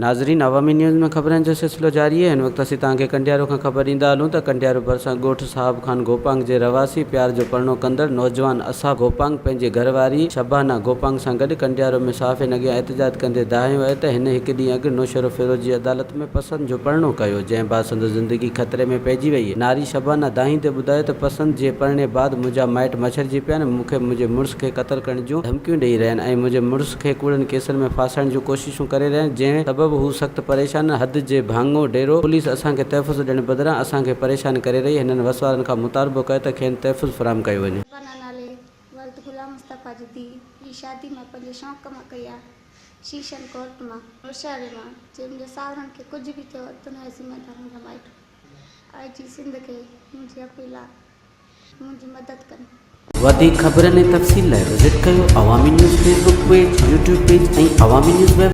ناظرين عوامي نيوز ۾ خبرن جو سلسلو جاري آهي هن وقت اسين توهان کي ڪنڊيارو کان خبر ڏيندا هلون ته ڪنڊيارو ڀرسان ڳوٺ صاحب خان گوپانگ جي رهواسي پيار جو پرڻو ڪندڙ نوجوان اصحاب گوپانگ پنهنجي گهر واري شبانه گوپانگ سان گڏ ڪنڊيارو ۾ صحافين اڳيان احتجاج ڪندي دانهيو آهي ته هن هڪ ڏينهن اڳ نوشهروفيروز جي عدالت ۾ پسند جو پرڻو ڪيو جنهن بعد سندس زندگي خطري ۾ پئجي وئي ناري شبانه دانهيندي ٻڌايو ته پسند جي پرڻي بعد منهنجا مائٽ مڇرجي پيا آهن مون کي منهنجي مڙس کي قتل ڪرڻ جون ڌمڪيون ڏئي رهيا آهن ۽ منهنجي مڙس کي ڪوڙن ڪيسن ۾ ڦاسائڻ جون ڪوششون ڪري رهيا آهن جنهن سبب هو سخت پريشان آهن حد جي ڀاڱو ڊيرو پوليس اسان کي تحفظ ڏيڻ بدران اسان کي پريشان ڪري رهي هنن وسوارن کان مطالبو ڪيو ته کين تحفظ فراهم ڪيو وڃي. شبانه نالي ولد غلام مصطفيٰ جي ڌيء هي شادي مان پنهنجي شوق مان ڪئي آ شيشن ڪورٽ مان نوشهري مان جي منهنجي ساهرن کي ڪجهه به ٿيو ته ان جا ذميدار منهنجا مائٽ آء جي سنڌ کي منهنجي اپيل آ. منهنجي مدد ڪن. وڌيڪ خبرن ۽ تفصيل لاء وزٽ ڪيو Awami news Facebook page, YouTube page ۽ Awami news web.